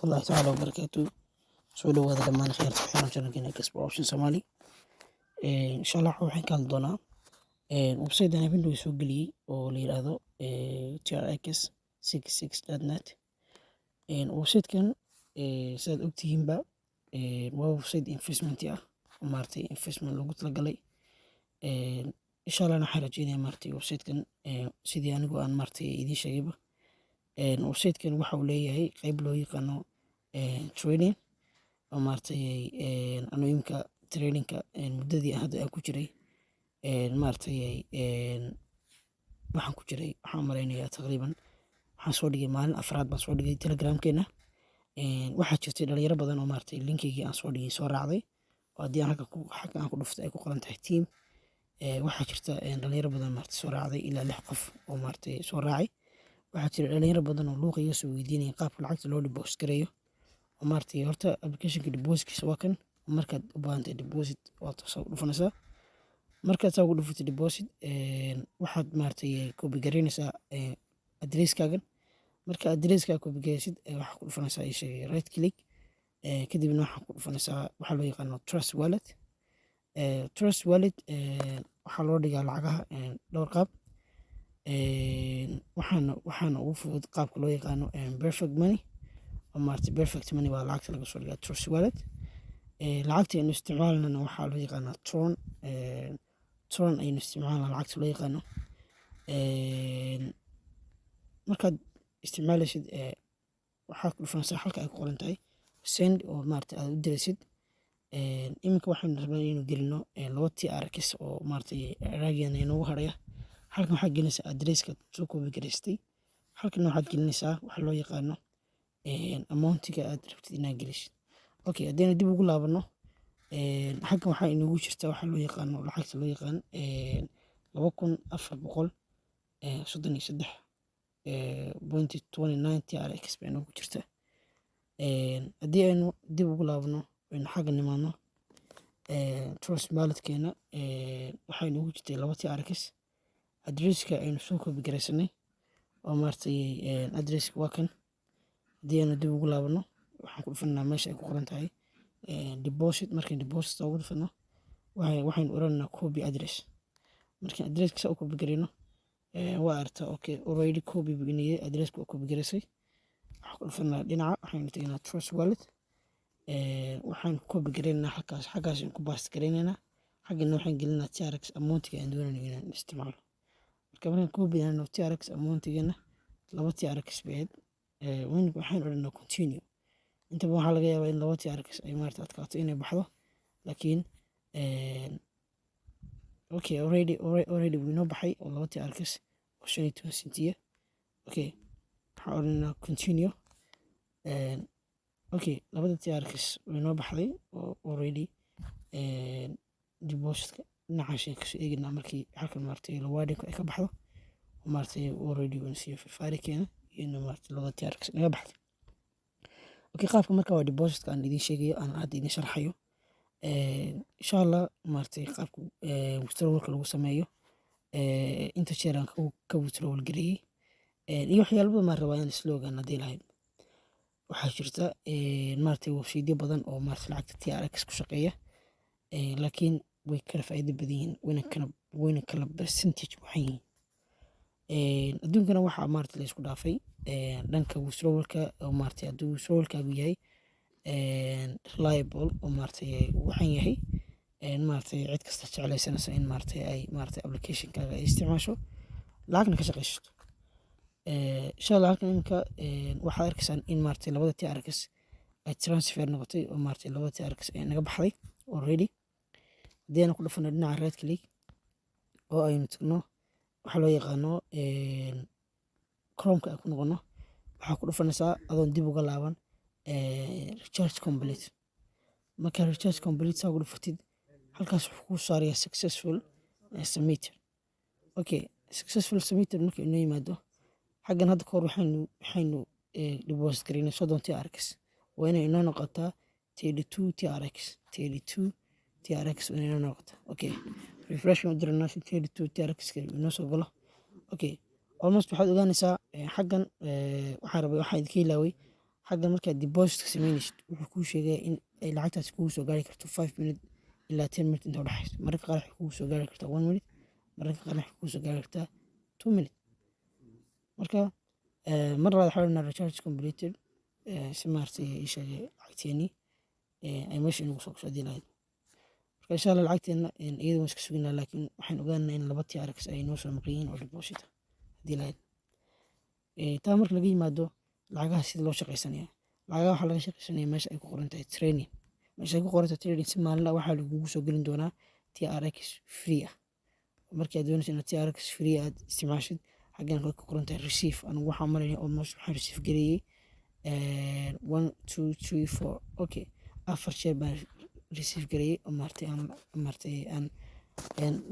Waraxmatullaahi tacaala wabarakaatu. Soo dhawaada dhammaan khayrta ku xiran channelkeena Kasbo Option Somali. Insha Allah waxaan ka hadli doonaa website aan habeen soo geliyey oo la yiraahdo trx66.net. Website-kan, sidaad ogtihiinba, waa website investment ah oo maaragtay investment loogu talagalay. Insha Allah waxaan rajeynayaa maaragtay website-kan, sidii anigu aan maaragtay idiin sheegayba, website-kan waxa uu leeyahay qeyb loo yaqaano trading oo maaragtay anu imika tradingka muddadii hadda aan ku jiray, maaragtay waxaan ku jiray, waxaan u malaynayaa taqriiban waxaan soo dhigay maalin afraad baan soo dhigay Telegramkeena. Waxaa jirtay dhalinyaro badan oo maaragtay linkigii aan soo dhigay soo raacday, oo haddii aan halka ku xagga aan ku dhuftay ay ku qoran tahay team. Waxaa jirta dhalinyaro badan maaragtay soo raacday, ilaa lix qof oo maaragtay soo raacay. Waxaa jira dhalinyaro badan oo luuqa iga soo weydiinaya qaabka lacagta loo deposit gareeyo. Oo maaragtay horta applicationka depositkiisa waa kan. Markaad u baahan tahay deposit, waad soo dhufanaysaa. Markaad saa ugu dhufatid deposit, waxaad maaragtay copy gareynaysaa addresskaagan. Marka addresskaaga copy gareysid, waxaad ku dhufanaysaa ii sheegay right click, kadibna waxaad ku dhufanaysaa waxaa loo yaqaano Trust Wallet. Trust Wallet waxaa loo dhigaa lacagaha dhowr qaab. Waxaana ugu fudud qaabka loo yaqaano Perfect Money, oo maaragtay Perfect Money waa lacagta laga soo dhigaa Trust Wallet. Lacagta aynu isticmaalnana waxaa loo yaqaanaa Tron. Tron aynu isticmaalnaa lacagta loo yaqaano. Markaad isticmaalaysid, waxaad ku dhufanaysaa halka ay ku qoran tahay send oo maaragtay aad u diraysid. Iminka waxaynu rabnaa inaynu gelino laba TRX oo maaragtay raagigan inoogu haraya. Halkan waxaad gelinaysaa addresska soo copy garaystay. Halkan waxaad gelinaysaa waxa loo yaqaano amountiga aad rabtid inaad gelisid. Okay, haddaynu dib ugu laabano xaggan, waxaa inoogu jirta waxa loo yaqaano lacagta loo yaqaan 2433.29 TRX baa inoogu jirta. Haddii aynu dib ugu laabano, aynu xagga nimaadno Trust Walletkeena, waxaa inoogu jirtay laba TRX. Addresska aynu soo copy garaysanay oo maaragtay addresska waa kan. Haddii aynu dib ugu laabano, waxaan ku dhufanaa meesha ay ku qoran tahay deposit. Markaan deposit ugu dhufano, waxaynu oranaynaa copy address. Markaan addresska saa u copy garayno, waa aragtaa, okay, already copy buu inayay, addresska waa copy garaysay. Waxaan ku dhufanaa dhinaca, waxaynu tegaynaa Trust Wallet, waxaan copy garaynaynaa halkaas, xaggaas ayaan ku paste garaynaynaa. Xaggana waxaan gelinaa TRX amountiga aan doonayno inaan isticmaalo. Marka markaan copy garayno TRX amountigana, laba TRX bay ahayd, waxaan odhanaa continue. Intaba waxaa laga yaabaa in laba TRX ay maarata adkaato inay baxdo, laakiin okay, already wuu inoo baxay oo laba TRX oo 15 sentiya. Okay, waxaan odhanaa continue. Okay, labada TRX way inoo baxday oo already depositka dhinacaas ayaan kasoo eegaynaa. Markii halkan maaragtay rewardingku ay ka baxdo, maaragtay already waan siiyo verify-keena iyo in maaragtay labada TRX naga baxday. Okay, qaabka marka waa depositka aan idiin sheegayo, aan hadda idiin sharxayo. Insha Allah maaragtay qaabka withdrawalka lagu sameeyo, inta jeer aan ka withdrawal gareeyey iyo waxyaalo badan baan rabaa inaan isla ogaano haddii lahayd. Waxaa jirta maaragtay websiteyo badan oo maaragtay lacagta TRX ku shaqeeya, laakiin way kala faa'iido badan yihiin, wayna kala percentage waxan yihiin. Adduunkana waxaa maaragtay la isku dhaafay dhanka withdrawalka, oo maaragtay hadduu withdrawalkaagu yahay reliable oo maaragtay waxan yahay, maaragtay cid kasta jeclaysanaysa in maaragtay ay maaragtay applicationkaaga ay isticmaasho, lacagna ka shaqaysato. Insha Allah halkan iminka waxaad arkaysaan in maaragtay labada TRX ay transfer noqotay, oo maaragtay labada TRX ay naga baxday already. Haddii aan ku dhufano dhinaca right click oo aynu tagno waxaa loo yaqaano Chromeka aan ku noqono, waxaa ku dhufanaysaa adoon dib uga laaban recharge complete. Marka recharge complete saa ugu dhufatid, halkaas wuxuu kuu saarayaa successful submitted. Okay, successful submitted marka inoo yimaado xaggan, hadda kahor waxaynu deposit garaynay 30 TRX. Waa inay inoo noqotaa 32 TRX, 32 TRX waa inay inoo noqotaa. Okay, refresh u diranaa si 32 TRX inoo soo galo. Okay, almost waxaad ogaanaysaa xaggan waxaan rabay, waxaan idinka ilaaway xaggan Xaggan markaad depositka sameynaysid, wuxuu kuu sheegaya in ay lacagtaasi kugu soo gaari karto 5 minute ilaa 10 minute inta udhexaysa. Mararka qaar waxay kugu soo gaari kartaa 1 minute, mararka qaar waxay kugu soo gaari kartaa 2 minute. Marka mar labaad waxaa odhanaa "recharge completed", si maaragtay ii sheegay lacagteenii ay meesha inagu soo gasho haddii lahayd. Marka insha Allah lacagteena iyada waan iska suginaa, laakiin waxaan ogaanaynaa in laba TRX ay noo soo maqan yihiin oo deposit ah haddii lahayd. Taa marka laga yimaado, lacagaha sida loo shaqaysanaya, lacagaha waxaa laga shaqaysanaya meesha ay ku qoran tahay trading. Meesha ay ku qoran tahay trading, si maalinla waxaa lagugu soo gelin doonaa TRX free ah. Markii aad doonayso inaad TRX free aad isticmaashid, xaggan ay ku qoran tahay receive, anigu waxaan marinaya almost waxaan receive gareeyey one, two, three, four, okay, afar jeer baan receive gareeyey oo maaragtay aan maaragtay aan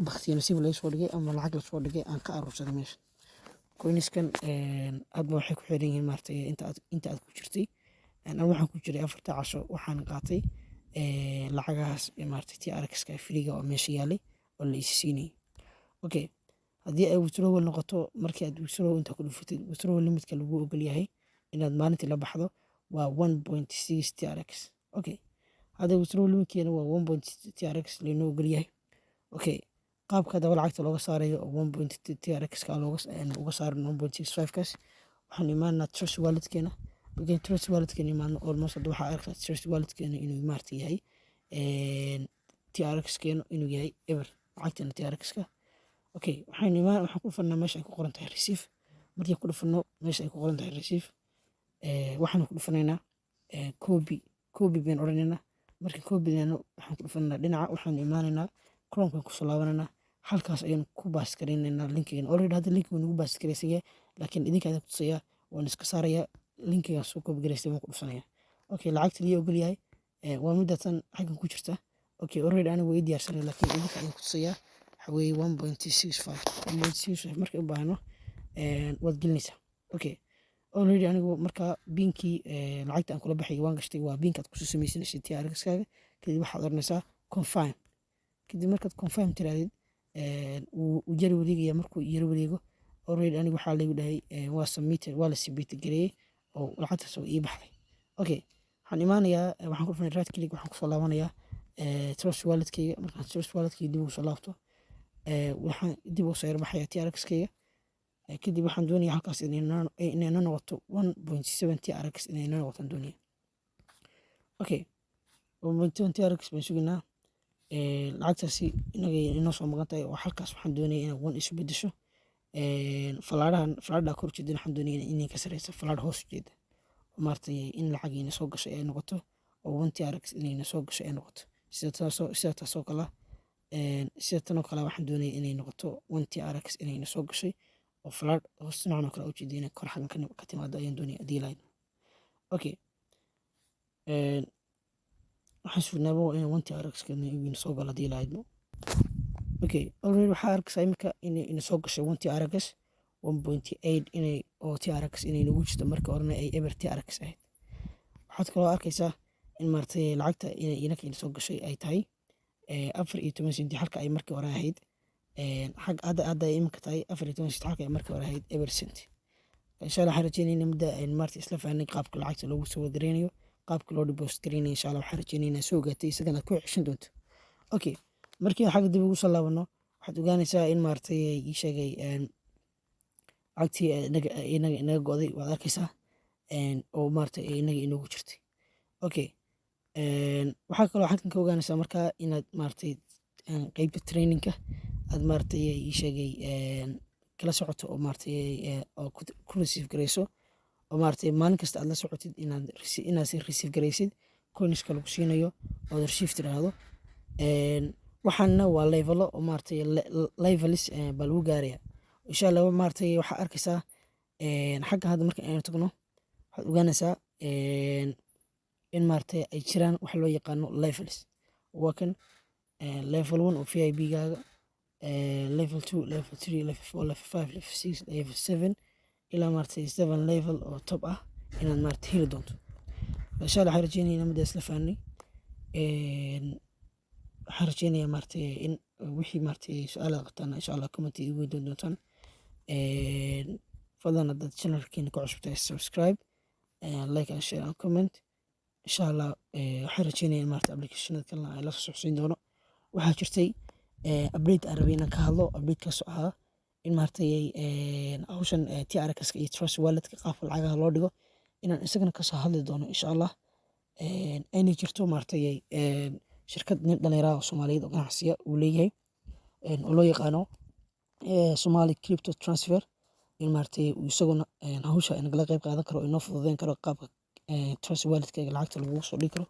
bakhtiya nasiib laga soo dhigay ama lacag lasoo dhigay aan ka aruursaday meesha. Coinskan hadba waxay ku xiran yihiin maaragtay inta aad ku jirtay. Anigu waxaan ku jiray 4ta casho, waxaan qaatay lacagahaas maaragtay TRX-ka free-ga oo meesha yaalay oo la isi siinayay. Okay, haddii ay withdrawal noqoto, markii aad withdrawal inta ku dhufatid, withdrawal limitka lagu ogol yahay inaad maalintii la baxdo waa 1.6 TRX. Okay, hadda withdrawal limitkeena waa 1.6 TRX laynoo ogol yahay. Okay, qaabka haddaba lacagta looga saarayo oo 1 TRX ka looga uga saaran 1.65 kaas, waxaan imaanaa Trust Walletkeena. Markaan Trust Walletkeena imaano, almost hadda waxaa arkaysaa Trust Walletkeena inuu maaragtay yahay TRX keena inuu yahay eber, lacagteena TRX ka. Okay, waxaan imaan waxaan ku dhufanaa meesha ay ku qoran tahay receive. Markii ku dhufano meesha ay ku qoran tahay receive, waxaan ku dhufanaynaa copy. Copy baan odhanaynaa. Markii copy dhahno, waxaan ku dhufanaynaa dhinaca, waxaan imaanaynaa Chrome-kan, kusoo laabanaynaa. Halkaas ayaan ku paste garaynaynaa linkigan. Already hadda linkiga wuu nagu paste garaysan yahay, laakiin idinka idin tusayaa, waan iska saarayaa linkigan soo copy garaystay, waan ku dhufsanayaa. Okay, lacagta lii ogol yahay waa midda tan xaggan ku jirta. Okay, already anigu way diyaarsanay, laakiin idinka ayaan ku tusayaa. Waxa weeye 1.65. 1.65 markay u baahno waad gelinaysaa. Okay, already anigu markaa PIN-kii lacagta aan kula baxay waan gashtay. Waa PIN-ka aad kusoo samaysanaysid TRX-kaaga. Kadib waxaad oranaysaa confirm. Kadib markaad confirm tirahdid, wuu yara wareegaya. Markuu yara wareego, already anigu waxaa laygu dhahay waa submitted, waa la submit gareeyey oo lacagtaas oo ii baxday. Okay, waxaan imaanayaa, waxaan ku dhufanay right click, waxaan kusoo laabanayaa Trust Walletkayga. Markaan Trust Walletkayga dib ugu soo laabto, waxaan dib ugu soo yarbaxaya TRX-kayga. Kadib waxaan doonayaa halkaas inay noo noqoto 1.7 TRX, inay noo noqoto doonaya. Okay, 1.7 TRX baan suginaa. Lacagtaasi inaga inoo soo maqan tahay oo halkaas waxaan doonaya inay one isu bedesho. Falaadhahan, falaadha kor jeedana waxaan doonaya inay ka sareyso falaadha hoos jeeda, oo maaragtay in lacag ina soo gasho ay noqoto, oo 1 TRX inayna soo gasho ay noqoto. Sida taasoo kale, sida tanoo kale waxaan doonaya inay noqoto 1 TRX inayna soo gashay, oo falaadh hoos dhinacan oo kale ujeeda inay kor xaggan ka timaado ayaan doonaya haddii lahayd. Okay, waxaan sugnaaba waa in 1 TRX ina soo galo haddii lahaydmo. Okay, already waxaa arkaysaa imika inay ina soo gashay 1 TRX, 1.8 inay oo TRX inay nagu jirto, marka horena ay eber TRX ahayd. Waxaad kaloo arkaysaa in maaragtay lacagta inay inaka ina soo gashay ay tahay 14 senti, halka ay markii hore ahayd xag hadda ay imika tahay 14 senti, halka ay markii hore ahayd eber cent. Insha Allah waxaan rajeynayna muddo aynu maaragtay isla fahnay qaabka lacagta loogu soo wadareynayo, qaabka loo deposit gareynayo. Insha Allah waxaan rajeynaya inaad soo ogaatay, isagana aad ku ceshan doonto. Okay, markii xagga dib ugu soo laabano, waxaad ogaanaysaa in maaragtay ii sheegay lacagtii inaga go'day, waad arkaysaa, oo maaragtay inaga inoogu jirtay. Okay, waxaa kaloo halkan ka ogaanaysaa markaa inaad maaragtay qeybta tradingka aad maaragtay ii sheegay kala socoto, oo maaragtay oo ku receive gareyso, oo maaragtay maalin kasta aad la socotid inaad si receive gareysid coinska lagu siinayo, ood receive tiraahdo. Waxaana waa levelo oo maaragtay levels baa lagu gaaraya insha Allah. Maaragtay waxaa arkaysaa xagga hadda marka aynu tagno, waxaad ogaanaysaa in maaragtay ay jiraan wax loo yaqaano levels. Waa kan level 1 oo VIP gaaga, level 2, level 3, level 4, level 5, level 6, level 7, ilaa maaragtay 7 level oo top ah inaad maaragtay heli doonto insha Allah. Waxaan rajeynaya midda isla fahnay. Waxaan rajeynayaa maaragtay in wixii maaragtay su-aal aad qabtaan, insha Allah comment igu weydiin doontaan. Fadlan haddaad channelkeena ku cusub tahay, subscribe. Like and share and comment, insha Allah. Waxaan rajeynaya in maarata applicationada kalena ay la soo socodsiin doono. Waxaa jirtay update aan rabay inaan ka hadlo, updatekaas oo ahaa in maaragtay hawshan TRX iyo Trust Wallet-ka qaabka lacagaha loo dhigo inaan isagana kasoo hadli doono, insha Allah. Ayna jirto maaragtay shirkad nin dhalinyaro ah oo Soomaaliyeed oo ganacsiya uu leeyahay oo loo yaqaano Somali Crypto Transfer, in maaragtay uu isaguna hawsha nagala qayb qaadan karo, inoo fududeyn karo qaabka Trust Wallet-ka lacagta lagugu soo dhigi karo.